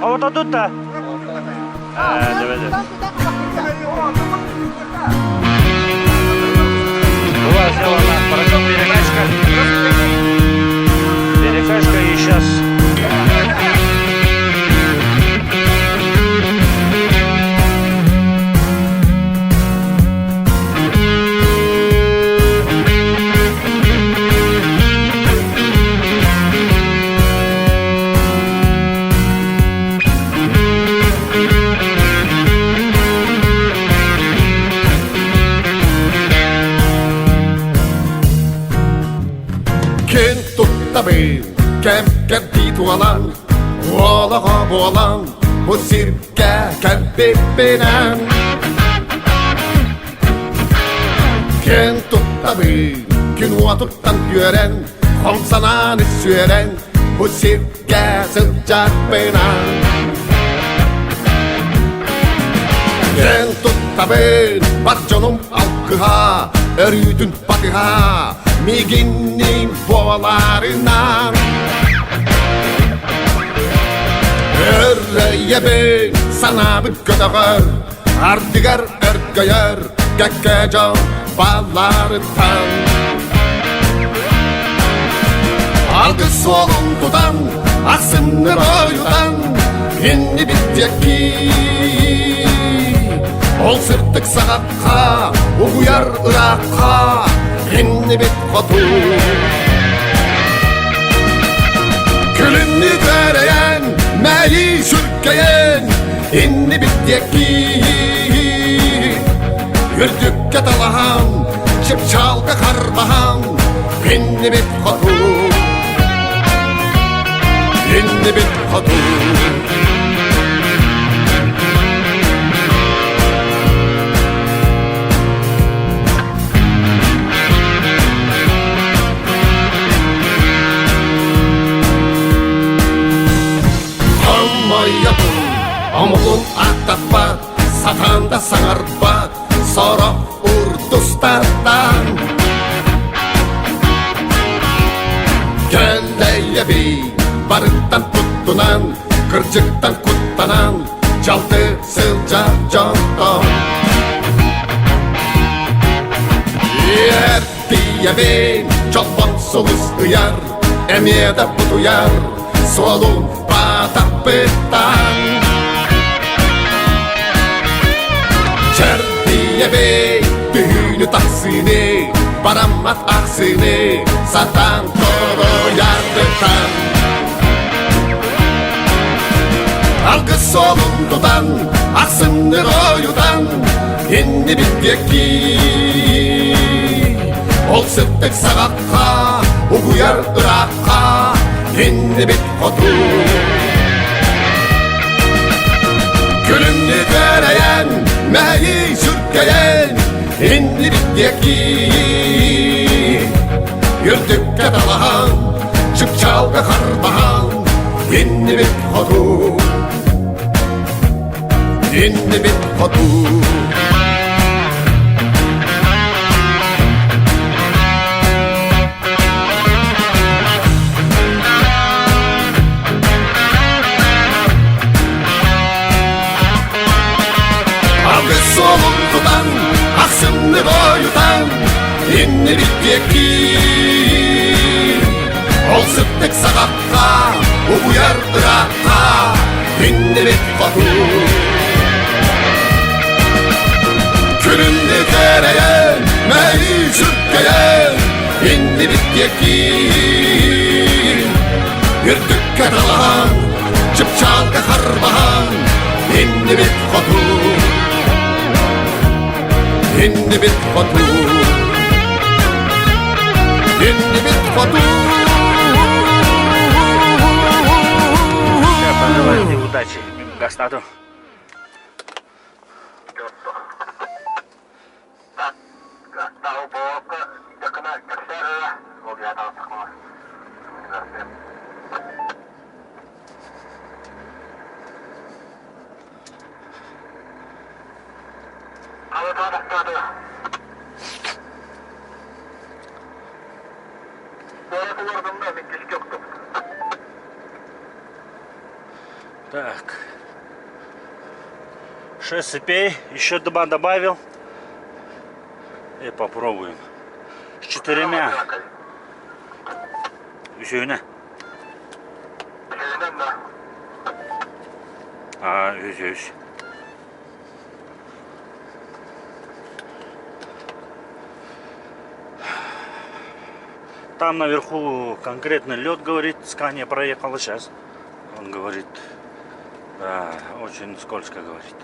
Обототут да? Ээ, Была сделана перекачка. Перекачка и сейчас Кин туттабын, кэм кэрдии туолан, уолаҕа буолан, бу сиргэ кэлбиппинэн. Кин туттабын, күн уотуттан түөрэн, хом санааны сүөрэн, бу сиргэ сылдьарбынан. Кин туттабын, бар дьонум алгыһа, өрүүтүн батыһа, миигинниин буоларынан. Өрөйөбүн, санаабыт көтөҕөр, ардыгар өргөйөр, кэккэ дьон балларыттан. Алгыс суолун тутан, ахсынны ойутан, иннибит диэки. Ол сырдык саҕахха, угуйар ыраахха, иннибит хоту. Күлүннү көрэйэн, мэйии сүргэйэн, иннибит диэки. Үрдүккэ талаһан, чыпчаалга харбаһан, иннибит хоту. Иннибит хоту. Хомойотун, омугун аттаппат, сатаан да саҥарбат, сорох урдустартан. Кэллэйэби барыттан туттунан, кырдьыктан куттанан, дьалты сылдьар дьонтон. Эрдийэбин чолбон сулус ыйар, эмиэ да бутуйар, суолун баатаппыттан. Чэрдийэбин түһүүнү тахсыыны, бараммат ахсыыны, сатаан торуйардыттан. Алгыс суолун тутан, ахсынны ойутан, иннибит диэки. Ол сырдык саҕахха, угуйар ыраахха, иннибит хоту. Күлүмнү көрэйэн, мэйии сүркэйэн, иннибит диэки. Үрдүккэ талаһан, чыпчаалга харбаһан, иннибит хоту. Иннибит хоту. Алгыс суолун тутан, ахсымны бойутан, иннибит диэки. Ол сыттык саҕахха, угуйар ыраахха, иннибит хоту. Күлүмнү кэрэйэн, мэйии сүргэйэн, иннибит диэки. Үрдүккэ талаһан, чыпчаалга харбаһан, иннибит хоту. Иннибит хоту. Иннибит хоту. Пожелайте удачи Гастату. Так. Шесть цепей. Еще два добавил. И попробуем. С четырьмя. Үсүһүнэ. А, үс үс. Там наверху конкретно лед, говорит, Скания проехала сейчас. Он говорит, да, очень скользко, говорит.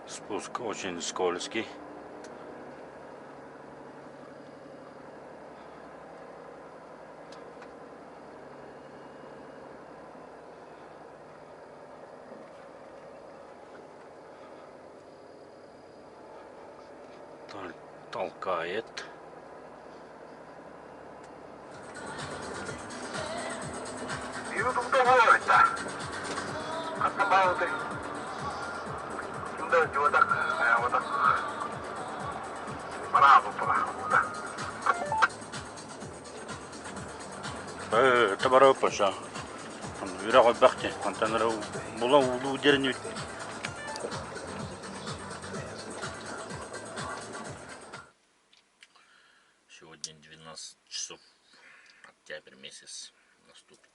Спуск очень скользкий. Толкает. Табара паша. Үрэх элбэх Онтон була улуу дернүт. Сегодня 12 часов, октябрь месяц наступит.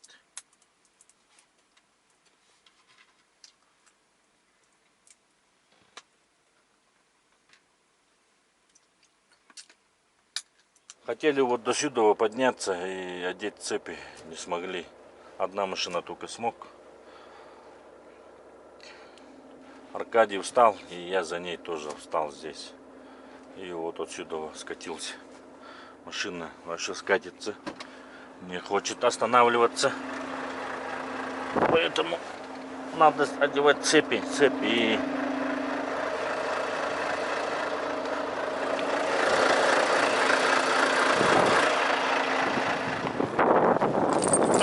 Хотели вот до сюда подняться и одеть цепи, не смогли. Одна машина только смог. Аркадий встал, и я за ней тоже встал здесь. И вот отсюда скатился. Машина вообще скатится. Не хочет останавливаться. Поэтому надо одевать цепи. Цепи.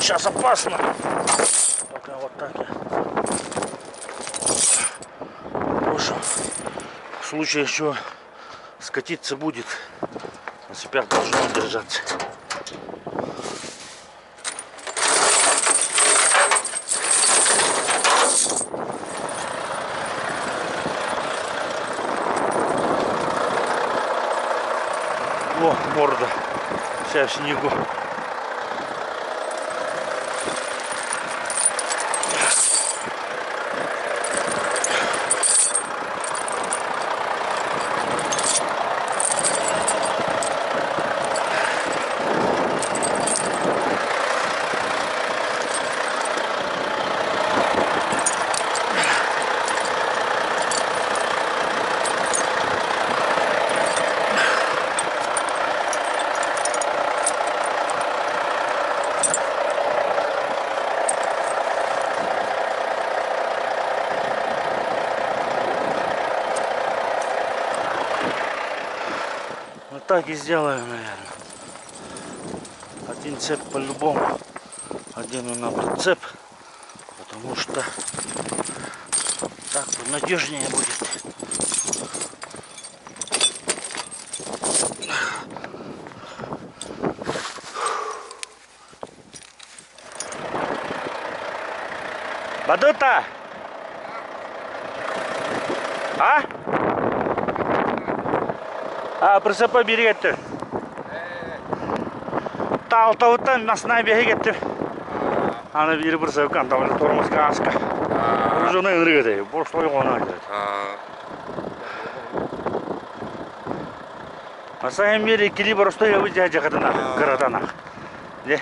Сейчас опасно. Пока вот так я брошу. В случае еще скатиться будет. На цепях должно держаться. О, морда. Вся в снегу. Вот так и сделаю, наверное. Один цепь по-любому одену на прицеп, потому что так надежнее будет. Бадута! А? А, прицепа бери этти. Таалтабыттан масына биһи кеттим. Аны биир бырсык антабын тормоз гаска. Ужуна ырыгыды. Бошлой гона. На самом деле кили просто я выйдя жакатана, городана. Не?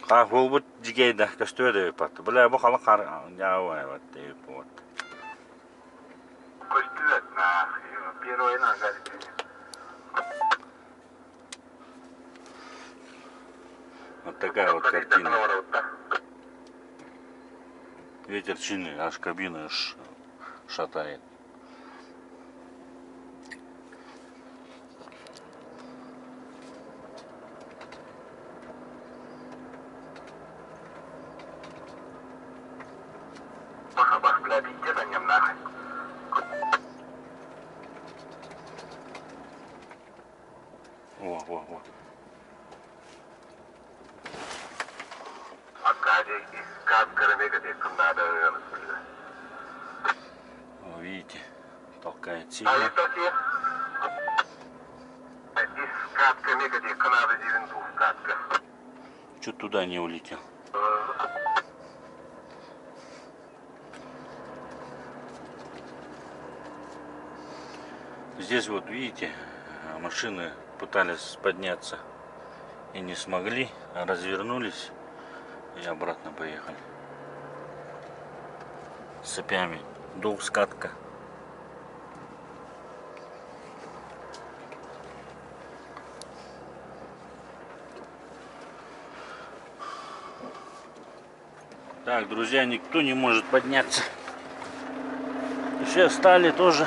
Хаах буолбут дьиикэй да көстүбэт эбит бат. Бля бу халык хар вот вот. Көстүбэт на первый на Вот такая вот картина. Ветер сильный, аж кабина аж шатает. во, во. Видите, толкает сильно. Чуть туда не улетел. Здесь вот видите, машины пытались подняться и не смогли, развернулись и обратно поехали. С цепями. Двухскатка. Так, друзья, никто не может подняться. Все встали тоже.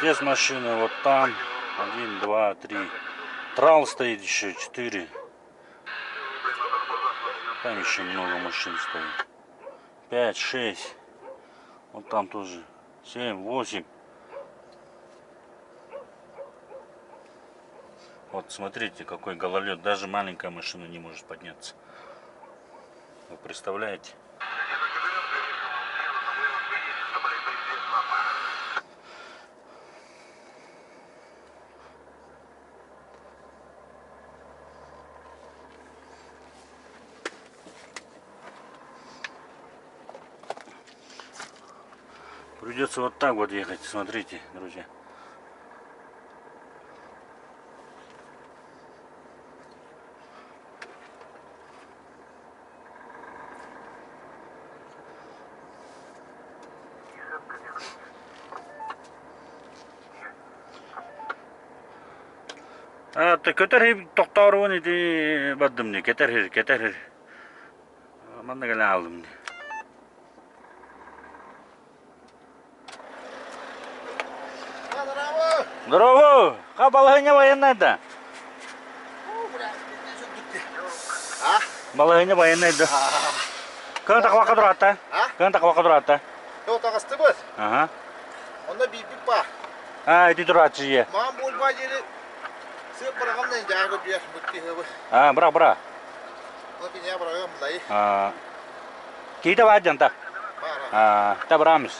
Здесь машина, вот там. Один, два, три. Трал стоит еще, четыре. Там еще много машин стоит. Пять, шесть. Вот там тоже. Семь, восемь. Вот смотрите, какой гололед. Даже маленькая машина не может подняться. Вы представляете? Придется вот так вот ехать, смотрите, друзья. А, көтөр тохтооруун ити бардым не кетер кетер манна кэлэн алдым. Здорово! Ха балаһыня военная да? Балаһыня военная да. Кын тақвақа тұрата? Кын тақвақа тұрата? Тағыстыбыт. Ага. Онда бииппит ба. А, ити тураачы е. Маан буолбаа диэри сыап быраҕам дьааҕы биэр быттыһыбы. А, бра бра. Ол киниэ быраҕым лай. А. Киите баар дьанта. Баара. А, табрамыс.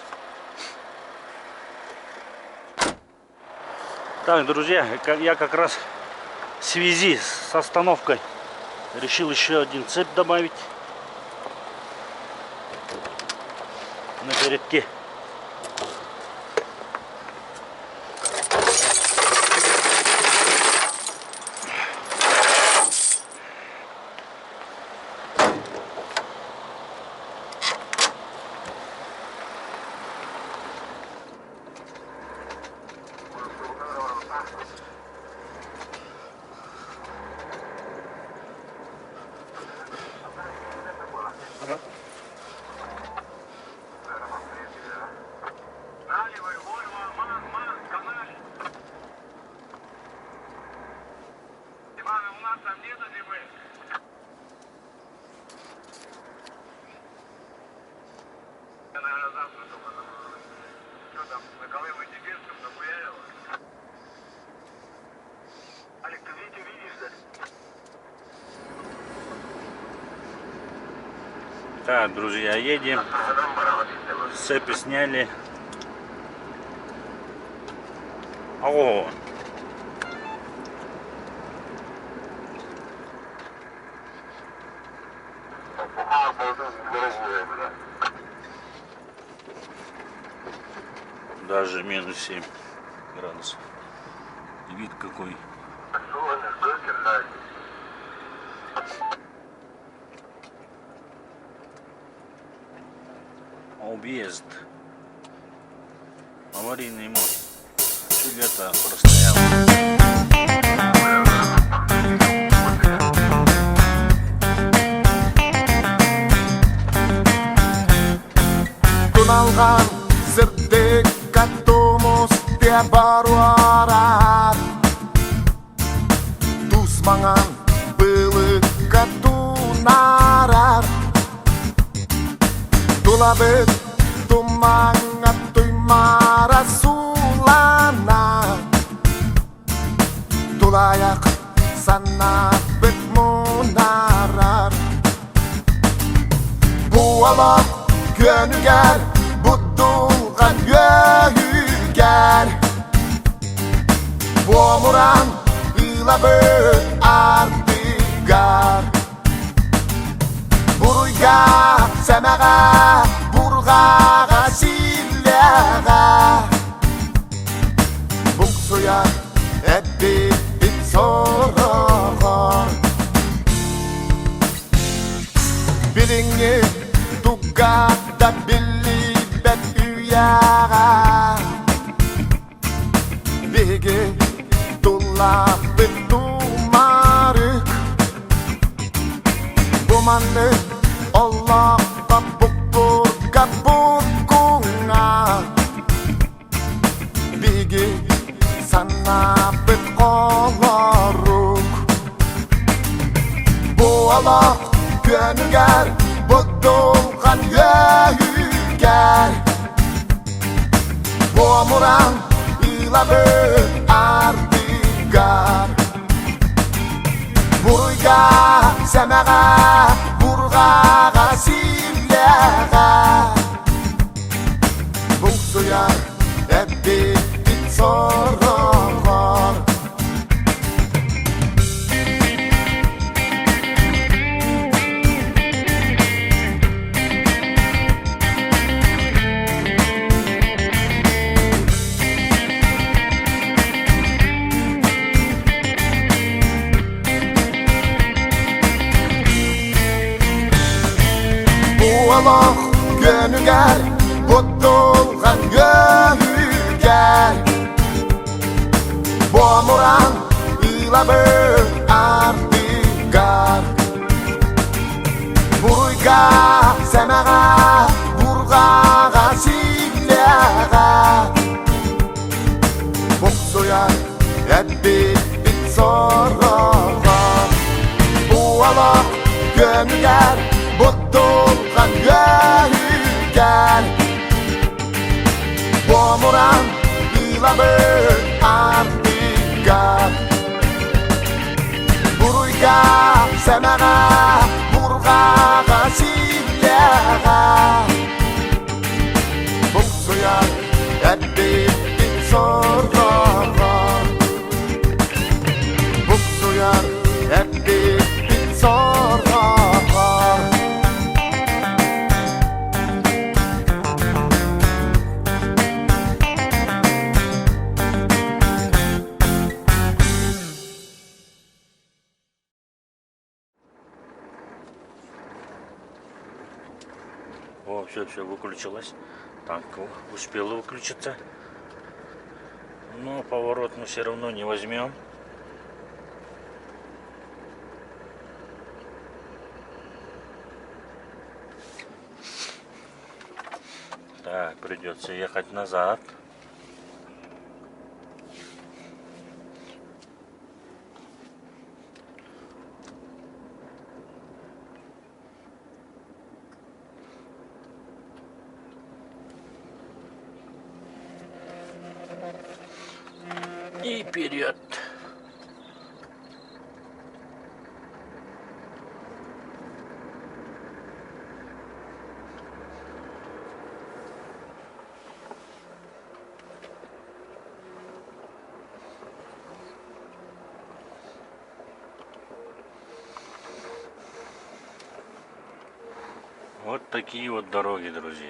Так, друзья, я как раз в связи с остановкой решил еще один цепь добавить на передке. Так, друзья, едем. Цепи сняли. О! Даже минус 7 градусов. Вид какой. Объезд. Аварийный мост. Все лето простоял. Туналҕан сырдыкка тумус тыа боруорар Тус маҥан былыкка тунаарар. Тулабыт тумаҥҥа туймаара суулана Тулаайах санаабыт мунаарар Бу олох күөнүгэр будулҕан үөһүгэр Буомуран ыылабыт ардыгар Буруйга, сэмэҕэ, бурҕаҕа, сииллэҕэ Буксуйар эппиппит сороҕор Билиҥҥи тугга да биллибэт үйэҕэ Биһиги туллаахпыт тумарык Бу маннык олоххо буккурга буркуҥҥа Биһиги санаабыт холорук Бу олох күөнүгэр будулҕан үөһүгэр Буомуран ыылабыт ардыгар Буруйга, сэмэҕэ, бурҕаҕа, силлэҕэ Булсуйар эппиппит сороҕор Бу олох күөнүгэр, буттулҕан үөһүгэр Буомуран ыылабыт ардыгар Буруйга, сэмэҕэ, бурҕаҕа, силлэҕэ Буксуйар эппиппит сороҕо Бу олох күөнүгэр, буттулҕан үөһүгэр Буомуран ыылабыт ардыгар Буруйга, сэмэҕэ, бурҕаҕа, силлэҕэ Буксуйар эппиппит сороҕор Буксуйар эппиппит сороҕор О, все, все, выключилось. Танк успел выключиться. Но поворот мы все равно не возьмем. Так, придется ехать назад. И вперед. Вот такие вот дороги, друзья.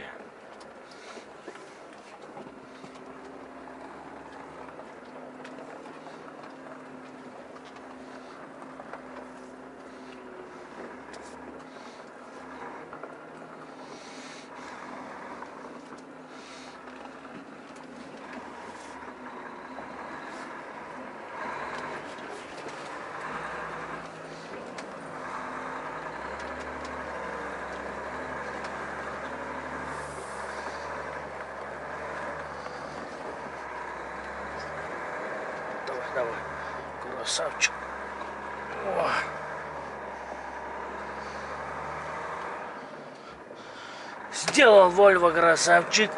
Давай, давай, красавчик. О. Сделал Вольво, красавчик.